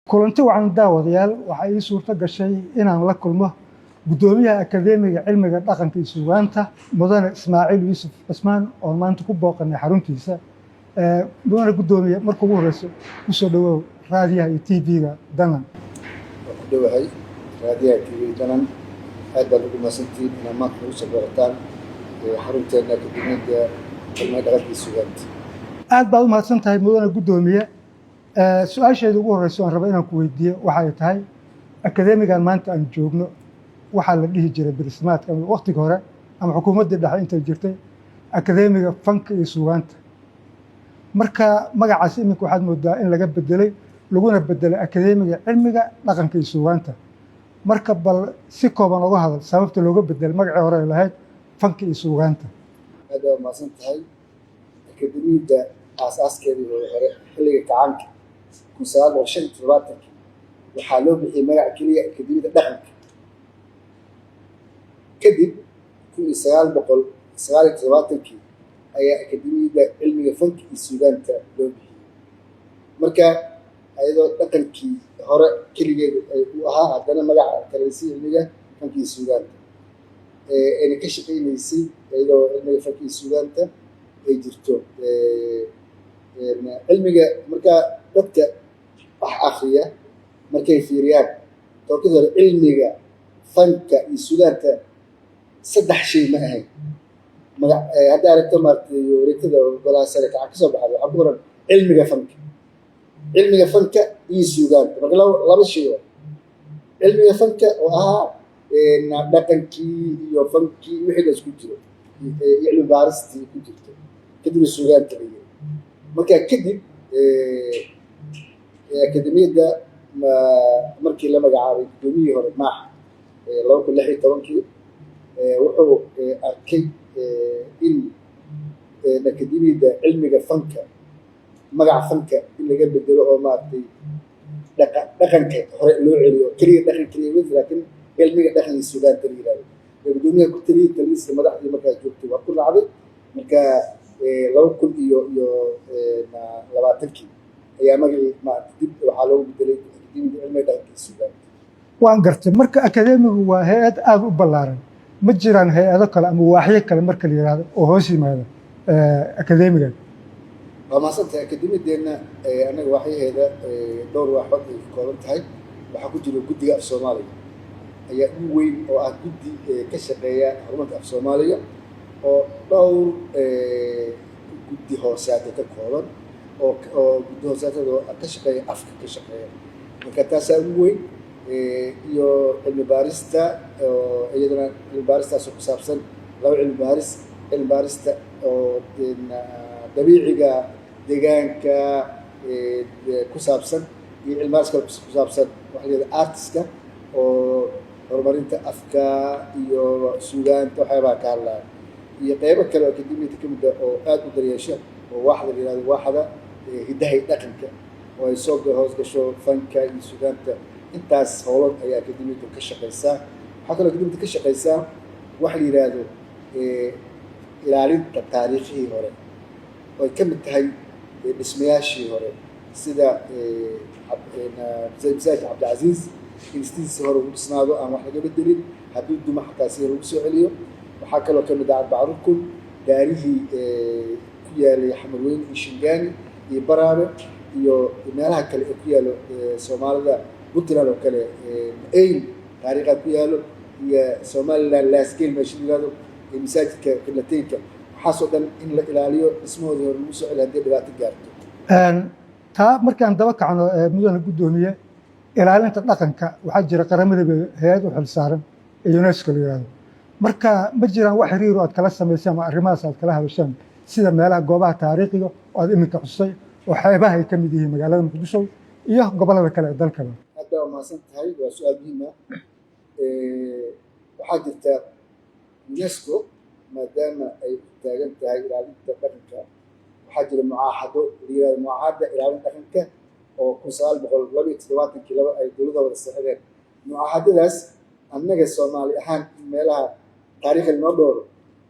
Kulanti wacan, daawadayaal. Waxaa ii suurto gashay inaan la kulmo guddoomiyaha Akadeemiga Cilmiga Dhaqanka iyo Suugaanta, Mudane Ismaaciil Yuusuf Cusmaan, oon maanta ku booqanay xaruntiisa. Mudane guddoomiye, marka ugu horeyso kusoo dhawow raadiyaha iyo TV-ga Danan. Waa ku dhowahay raadiyaha TV Danan. Aad baad ugu mahadsantihiin inaad maanta nagu soo booqataan xarunteena Akademiyadda Cilmiga Dhaqanka iyo Suugaanta. Aad baad u mahadsan tahay, mudane guddoomiye. Su-aasheeda ugu horeyso aan raba inaan ku weydiiyo waxay tahay, akadeemigan maanta aan joogno waxaa la dhihi jiray birismaadka ama waktiga hore ama xukuumaddii dhexe intay jirtay Akadeemiga Fanka iyo Suugaanta. Marka magacaas iminka waxaad moodaa in laga bedelay, laguna bedelay Akadeemiga Cilmiga Dhaqanka iyo Suugaanta. Marka bal si kooban oga hadal sababta looga bedelay magacii hore ay lahayd Fanka iyo Suugaanta. Aad baa mahadsan tahay. Akademiyadda aas-aaskeedii hore, xilliga kacaanka, 1975-kii, waxaa loo bixiyey magaca keliya Akademiyadda Dhaqanka. Kadib 1979-kii ayaa Akademiyadda Cilmiga Fanka iyo Suugaanta loo bixiyey. Marka ayadoo dhaqankii hore keligeed ay u ahaa, haddana magaca kalaysi Cilmiga Fanka iyo Suugaanta ayna ka shaqaynaysay, iyadoo Cilmiga Fanka iyo Suugaanta ay jirto cilmiga. Marka dadka wax akriya markay fiiriyaan tookadii hore, cilmiga fanka iyo suugaanta saddex shay ma ahayn. Maga hadda aragto, maaragtay, wareegtada golaha sare kacan kasoo baxday, waxaa ku qoran cilmiga fanka, cilmiga fanka iyo suugaanta. Marka laba shay waa cilmiga fanka oo ahaa dhaqankii iyo fankii, wixii la isku jiro iyo cilmi baaristii ku jirto. Kadibna suugaanta la yiri. Marka kadib akademiyadda markii la magacaabay guddoomiyihii hore Maax 2016-kii, wuxuu arkay in akademiyadda cilmiga fanka magaca fanka in laga bedelo oo, maaragtay, dhaqanka hore loo celiyo, keliya dhaqan keliya mid, laakiin cilmiga dhaqan iyo suugaanta la yihahdo. Guddoomiyaha ku taliyey taliyiska, madaxdii markaas joogtay waa ku raacday. Marka laba kun iyo labaatankii ayaa magacii, maaragtay, dib waxaa loogu bedelay Akademiyada Cilmiga Dhaqanka iyo Suugaanta. Waan gartay. Marka akadeemigu waa hay-ad aada u ballaaran. Ma jiraan hay-ado kale ama waaxyo kale marka la yihahdo oo hoos yimaada akadeemigan? Waa mahadsantahay. Akademiyadeenna annaga waaxyaheeda dhowr waaxood ay ka kooban tahay. Waxaa ku jira guddiga af Soomaaliga ayaa ugu weyn, oo ah guddi ka shaqeeya horumarka af Soomaaliga, oo dhowr guddi hoosaate ka kooban, oo guddi hoosaatada oo ka shaqeeya afka ka shaqeeya. Marka taasaa ugu weyn, iyo cilmi baarista, oo iyadana cilmi baaristaasoo ku saabsan laba cilmi baaris: cilmi baarista oo dabiiciga, deegaanka ku saabsan, iyo cilmi baaris kale ku saabsan waxa la yihahda artiska, oo horumarinta afka iyo suugaanta waxyaabaha ka hadlaya, iyo qeybo kale oo akademiyada ka mid ah oo aada u daryeesha, oo waaxda la yihahdo waaxda hiddaha iyo dhaqanka, oo ay soo hoos gasho fanka iyo suugaanta. Intaas howlan ayaa akademiyadu ka shaqeysaa. Waxaa kaloo akademiyadu ka shaqeysaa waxa la yidhaahdo ilaalinta taariikhihii hore, oo ay ka mid tahay dhismayaashii hore, sida masaajidka Cabdicasiis, in sidiisii hore ugu dhisnaado, aan wax laga bedelin, haddii duma xataa sida lagu soo celiyo. Waxaa kaloo ka mid ah Arbaca Rukun, daarihii ku yaalay Xamarweyne iyo Shingaani iyo Baraabe iyo meelaha kale ee ku yaalo Soomaalida, Puntland oo kale, Eyl taariikha ku yaalo, iyo Somaliland, Laasgeel meesha la yihahdo, masaajidka Qiblateynka. Waxaasoo dhan in la ilaaliyo, dhismahoodii hore lagu soo celiyo haddii dhibaato gaarto. Taa markaan daba kacno, mudane guddoomiye, ilaalinta dhaqanka, waxaa jira qaramada hay-ad u xil saaran ee UNESCO la yihahdo. Marka ma jiraan wax xiriir aad kala samaysaan ama arrimahaas aad kala hadashaan, sida meelaha goobaha taariikhiga oo aad iminka xusay, oo xeebaha ay ka mid yihiin magaalada Muqdisho iyo gobollada kale ee dalkaba? Aad baa umahadsan tahay, waa su-aal muhiim ah. Waxaa jirta UNESCO, maadaama ay u taagan tahay ilaalinta dhaqanka, waxaa jira mucaahado la yihahdo mucaahada ilaalinta dhaqanka, oo 1972-kii laba ay dowladda wada saxideen. Mucaahadadaas annaga Soomaali ahaan in meelaha taariikha noo dhowro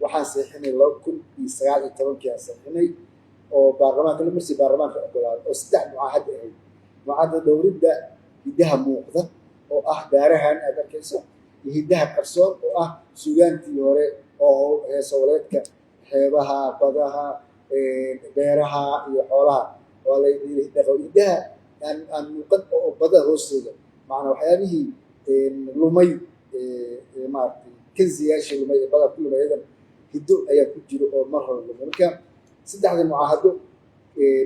waxaan saxiixinay 2019-kii aan saxiixinay, oo baarlamaanka la marsi, baarlamaanka ogolaaday, oo saddex mucaahad ahayd: mucaahada dhowridda Hiddaha muuqda oo ah daarahan aad arkayso iyo hiddaha qarsoon oo ah suugaantii hore oo heesowleedka, xeebaha, badaha, beeraha iyo xoolaha. Waa la hiddaha aan muuqan oo badaha hoostooda, macnaa waxyaabihii lumay, maaragtay, kanziyaashii lumay ee badaha ku lumay, iyadan hiddo ayaa ku jiro oo mar hore lumay. Marka saddexda mucaahado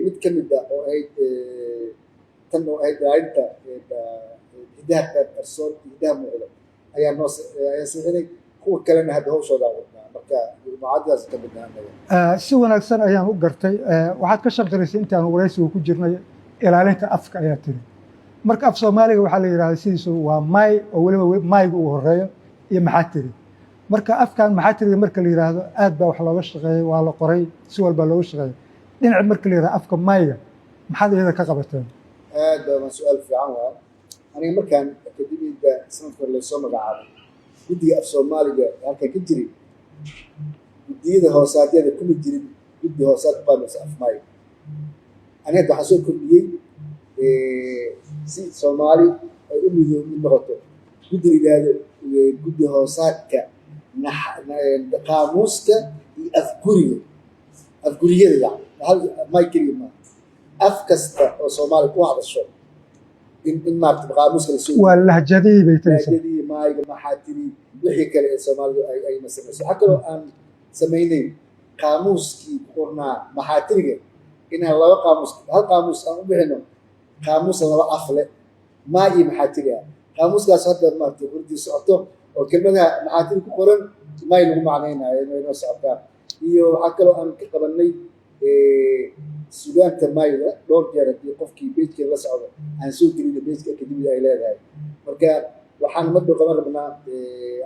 mid ka mid ah oo ahayd tan oo ahayd ilaalinta hiddaha qarsoon, hiddaha muuqda, ayaa noo ayaa sixinay. Kuwa kalena hadda hawshoodaa wadnaa. Marka mucaahadadaas ka midnaa annaga. Si wanaagsan ayaan u gartay. Waxaad ka shaqaysay intaan waraysiga ku jirnay ilaalinta afka ayaa tiri. Marka af Soomaaliga waxaa la yidhahda sidiisu waa may oo weliba mayga uu horeeyo iyo maxaa tiri. Marka afkan maxaa tiriga marka la yidhaahdo aad baa wax looga shaqeeyey, waa la qoray, si walbaa looga shaqeeyey. Dhinaca marka la yidhahdo afka mayga, maxaad iyada ka qabateen? Aad baa waan su-aal fiican waa. Aniga markaan akademiyada sanadka hore laysoo magacaabay, guddiga af Soomaaliga halkan ka jiray, guddiyada hoosaadyada kuma jirin guddi hoosaad ku qaabilsa af mayga. Aniga hadda waxaan soo kordhiyey, si Soomaali ay u mid noqoto, guddi la yidhaahdo guddi hoosaadka qaamuuska iyo afguriga, afguriyada, yani hal may keliya maaha, af kasta oo Soomaali ku hadasho in maarata qaamuuska lasoo Waa lahjadihii bay tiraysaa. Lahjadihii, maayga, maxaa tiri, wixii kale ee Soomaalidu ayna samayso. Waxaa kaloo aan samaynay qaamuuskii ku qornaa maxaa tiriga inaan laba qaamuus, hal qaamuus aan u bixino, qaamuus laba af leh, maa iyo maxaa tiri ah. Qaamuuskaas hadda maarata hurdii socoto oo kelmadaha maxaa tiri ku qoran maay lagu macnaynayo inay noo socotaa. Iyo waxaa kaloo aan ka qabanay sugaanta mayda dhowr jeer, haddii qofkii page-keeda la socdo aan soo gelina page-ka akademida ay leedahay. Marka waxaan madhow qaban rabnaa,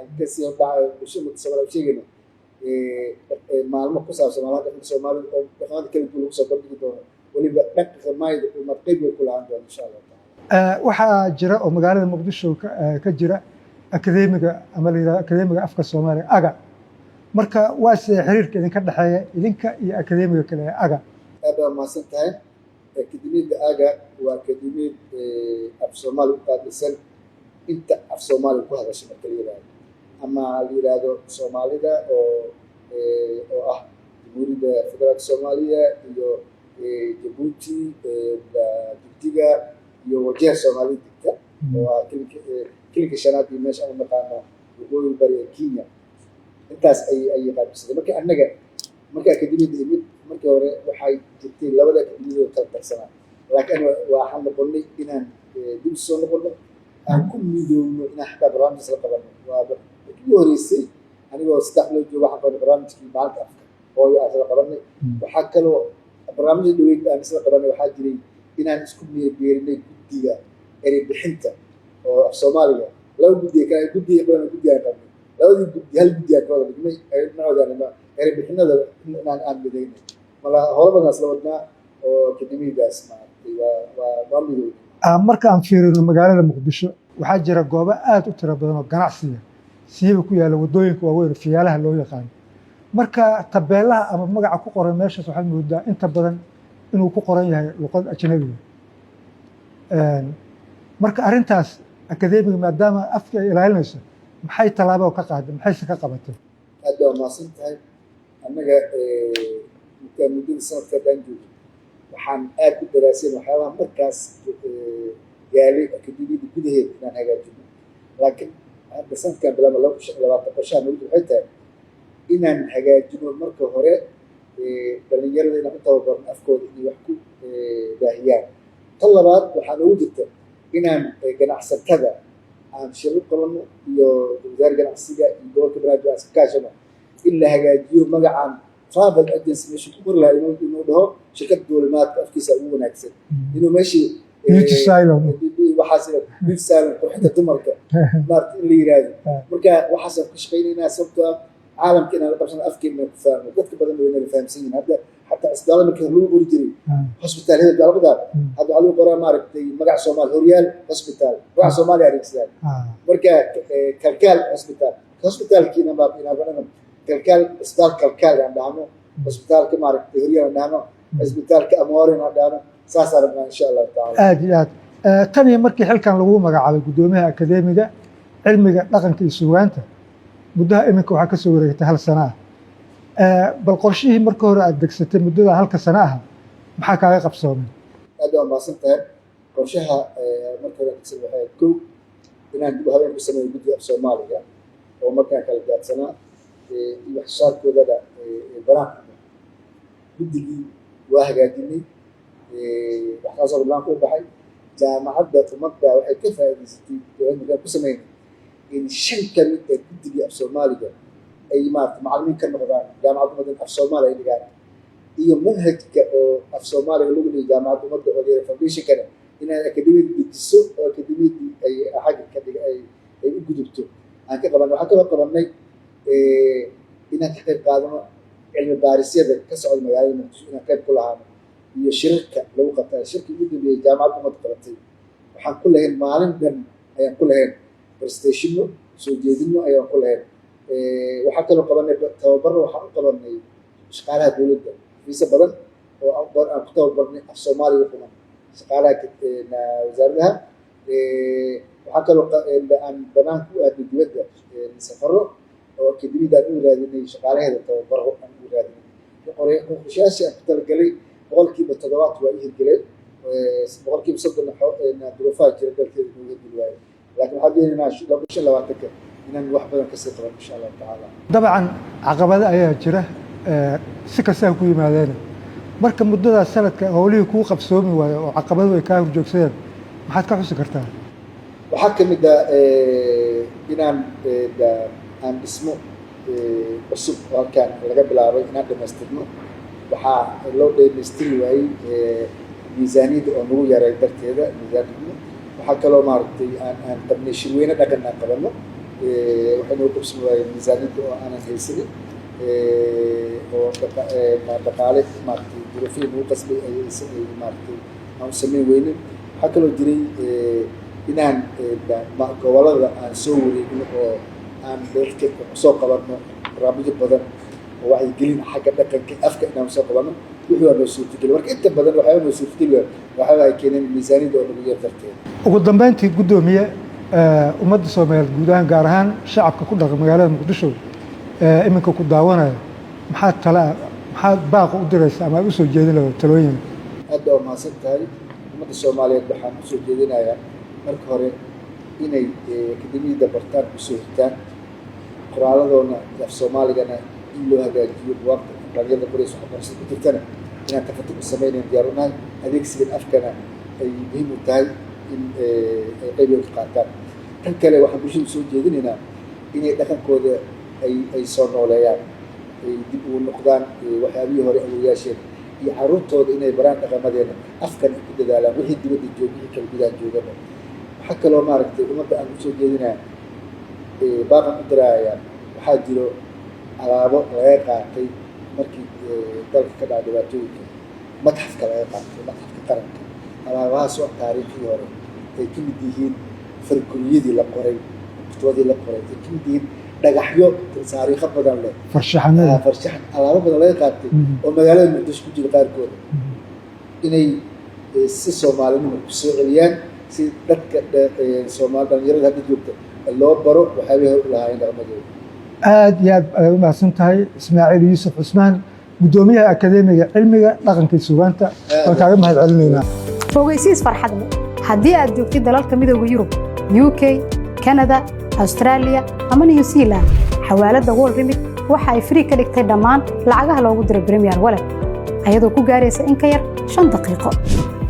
aan kasii hordhacayo bulshada Soomaaliya sheegayno, maalmo ku saabsan maalmaha dhaqanka Soomaalida oo dhaqamada kala duwan lagu soo bandhigi doono, weliba dhaqanka mayda uu marqeyb weyn ku lahaan doono, insha Allahu taala. Waxaa jira oo magaalada Muqdisho ka jira akademiga ama la yidhahdo akademiga afka Soomaaliga, AGA. Marka waa sidee xiriirka idinka dhexeeya idinka iyo akademiga kale ee AGA? Aad baa mahadsan tahay. Akademiyadda AGA waa akademiyad af Soomaali u qaabilsan inta af Soomaaliga ku hadasha marka la yidhaahdo, ama la yidhaahdo Soomaalida oo ah Jamhuuriyadda Federaalka Soomaaliya iyo Jabuuti, Jigjiga iyo Wajeer Soomaalida degta, oo ah kilinka shanaad iyo meesha aan u naqaano waqooyi bari ee Kenya. Intaas ayay qaabilsatay. Marka annaga marka akademiyadda imid, markii hore waxay jirtay labada akademiyadoo kala tarsanaa, laakiin aniga waxaan noqonnay inaan dib soo noqono, aan ku midoowno, inaan xataa barnaamij isla qabanno. Waa markii ugu horreysay anigoo 3 bilood jooga waxaan qabanay barnaamijkii maalinta afka hooyo aan isla qabanay. Waxaa kaloo barnaamijka dhaweyd aan isla qabanay, waxaa jiray inaan isku meerbeerinay guddiga erey bixinta oo af Soomaaliga. Laba guddi kale guddiga qaban, guddi aan qabnay, labadii guddi hal guddi aan ka wada dhignay dhinacooda erey bixinada inaan aan midaynay. Mala howlo badan isla wadnaa oo akademiyadaas maaragtay waa midownay. Marka aan fiirino magaalada Muqdisho, waxaa jira goobo aad u tiro badan oo ganacsiga siiba ku yaalla waddooyinka waaweyn, fiyaalaha loo yaqaano. Marka tabeelaha ama magaca ku qoran meeshaas waxaad moodaa inta badan inuu ku qoran yahay luqad ajnabiga. Marka arrintaas akademiga, maadaama afka ay ilaalinayso, maxay tallaabo ka qaaday, maxayse ka qabatay? Aad baa mahadsan tahay. Annaga intaan muddada sanadka haddaan joogno, waxaan aad u daraaseen waxyaabaha markaas yaalay akademiyada gudaheeda inaan hagaajino. Laakiin hadda sanadkan bilaaba 2025, qorshaha nagu waxay tahay inaan hagaajino marka hore dhalinyarada, inaan u tababarno afkooda inay wax ku baahiyaan. Tan labaad waxaa noogu jirta inaan ganacsatada aan shir u qabanno iyo wasaar ganacsiga iyo gobolka Banaadir aan iska kaashano in la hagaajiyo magacan travel agency meesha ku qori lahaa, inuu dhaho shirkad duulimaadka afkiisa ugu wanaagsan, inuu meeshii Beauty salon. Waxaas beauty salon, qurxinta dumarka maarata in la yiraahdo. Marka waxaasaan ka shaqaynaynaa, sababtoo ah caalamka inaan la qabsano, afkeena ku fahmo, dadka badan way nala fahamsan yihiin. Hadda xataa isbitaalada markii hore lagu qori jiray hospital hebel galabada, hadda waxaa lagu qoraa maaragtay magaca Soomaali, Horyaal Hospital, magaca Soomaaliya adeegsadaan. Marka Kalkaal Hospital, hospitaalkiina baa inaan dhahno Kalkaal, isbitaal Kalkaal aan dhahno, isbitaalka maaragtay Horyaal aan dhahno, isbitaalka Amoorin aan dhahno. Saasaan rabnaa, insha Allahu tacala. Aad iyo aad. Tan iyo markii xilkan lagu magacaabay guddoomiyaha Akadeemiga Cilmiga, Dhaqanka iyo Suugaanta, muddaha iminka waxaa ka soo wareegtay hal sano ah. Bal qorshihii marka hore aad degsatay muddada halka sano ah, maxaa kaaga qabsoomay? Aad baa mahadsan tahay. Qorshaha marka hore degsan waxay ahayd, kow, inaan dib u habeen ku sameeyo guddiga af Soomaaliga oo markaan kala daadsanaa iyo wax soo saarkoodana banaanka u baxay. Guddigii waa hagaajinay, wax soo saar banaanka u baxay. Jaamacadda Ummadda waxay ka faa'iidaysatay dowlad markaan ku sameynay in shan ka mid ah guddigii af Soomaaliga ay maarata macallimiin ka noqdaan Jaamacadda Ummadda, af Soomaaliya ay dhigaan, iyo manhajka oo af Soomaaliga lagu dhigay Jaamacadda Ummadda oo la foundationkana inaan akademiyada dejiso oo akademiyadii ay xagga ka dhig ay u gudubto aan ka qabanay. Waxaan kaloo qabanay inaan ka qayb qaadano cilmi baarisyada ka socda magaalada Muqdisho, inaan qayb ku lahaano iyo shirarka lagu qabta. Shirkii ugu dambeeyey Jaamacadda Ummadda qabatay waxaan ku lahayn maalin dhan ayaan ku lahayn, presentationno soo jeedino ayaan ku lahayn. Waxaa kaloo qabanay tababaro. Waxaan u qabanay shaqaalaha dowladda fiisa badan oo aan ku tababarnay af Soomaaliga quman shaqaalaha wasaaradaha. Waxaa kaloo aan banaanka u aadnay dibadda, safaro oo akademiyada aan u raadinay shaqaalaheeda, tababaro aan u raadinay. Qorshayaashii aan ku talagalay 70% waa i hirgeleen, 30% duruufaha jira dalkeeda nooga hirgeli waayo, laakiin waxaan doonaynaa 2025-ka inaan wax badan kasii qaban, insha Allahu tacaala. Dabcan caqabado ayaa jira, si kasta ha ku yimaadeen. Marka muddadaas sanadka howlihii kuu qabsoomi waayo oo caqabadu ay kaa horjoogsadeen, maxaad ka xusi kartaa? Waxaa ka mid ah inaan aan dhismo cusub oo halkaan laga bilaabay inaan dhamaystirno. Waxaa loo dhamaystiri waayey miisaaniyadda oo nagu yaray darteeda miisaaniyadna. Waxaa kaloo maaragtay aan qabnay shirweyne dhaqan aan qabano, waxay nagu qabsan waayeen miisaaniyadda oo aanan haysanin oo dhaqaale maaragtay duruufihii nagu qasbay ay maaragtay aan u samayn weynin. Waxaa kaloo jiray inaan gobolada aan soo wareegno oo aan dadka kusoo qabanno barnaamijyo badan oo wacyigelin xagga dhaqanka afka inaan soo qabanno. Wixii waa noo suurtageli. Marka inta badan waxyaaba noo suurtageli waxyaaba ay keeneen miisaaniyadda oo nagu yar darteed. Ugu dambeyntii, guddoomiye, ummadda Soomaaliyeed guud ahaan, gaar ahaan shacabka ku dhaqan magaalada Muqdisho iminka ku daawanaya, maxaad tala, maxaad baaqa u diraysa ama aad usoo jeedin lahayd talooyin? Aad baa umahadsan tahay. Ummadda Soomaaliyeed waxaan usoo jeedinayaa marka hore inay akademiyada bartaan, kusoo hirtaan qoraalladoona af Soomaaligana in loo hagaajiyo, buwaagta dhalinyarada qoraysa, waxbarashada ku jirtana inaan tafatur u sameynayn diyaar u nahay, adeegsigan afkana ay muhiim u tahay in ay qayb weyn ka qaataan. Tan kale, waxaan bulshada soo jeedinaynaa inay dhaqankooda ay soo nooleeyaan, ay dib ugu noqdaan waxyaabihii hore awoyaasheena, iyo carruurtooda inay baraan dhaqamadeena, afkan ay ku dadaalaan, wixii dibadda jooga, wixii kala gudaha joogaba. Waxaa kaloo maaragtay ummadda aan usoo jeedinaya, baaqan u diraaya, waxaa jiro alaabo laga qaatay markii dalka ka dhaca dhibaatooyinka, madxafka laga qaatay, Madxafka Qaranka, alaabahaas oo taariikhii hore ay ka mid yihiin farguriyadii la qoray, kutubadii la qoray, ay ka mid yihiin dhagaxyo taariikho badan leh, farshaxanada, farshaxan, alaabo badan laga qaatay oo magaalada Muqdisho ku jira qaarkooda, inay si Soomaalinimo ku soo celiyaan, si dadka Soomaali dhalinyarada hadda joogta loo baro waxyaabihii hore u lahaayeen dhaqamadooda. Aad iyo aad ayaad u mahadsan tahay, Ismaaciil Yuusuf Cusmaan, guddoomiyaha Akadeemiga Cilmiga, Dhaqanka iyo Suugaanta. Waan kaaga mahad celinaynaa. Ogeysiis farxad leh: haddii aad joogtid dalalka Midowga Yurub, UK, Canada, Australia ama New Zealand, xawaaladda World Remit waxa ay free ka dhigtay dhammaan lacagaha loogu diro Premier Wallet, ayadoo ku gaaraysa in ka yar 5 daqiiqo.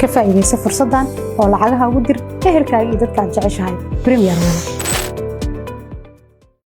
Ka faa'iidaysa fursaddan oo lacagaha ugu dir ehelkaaga iyo dadka aad jeceshahay Premier Wallet.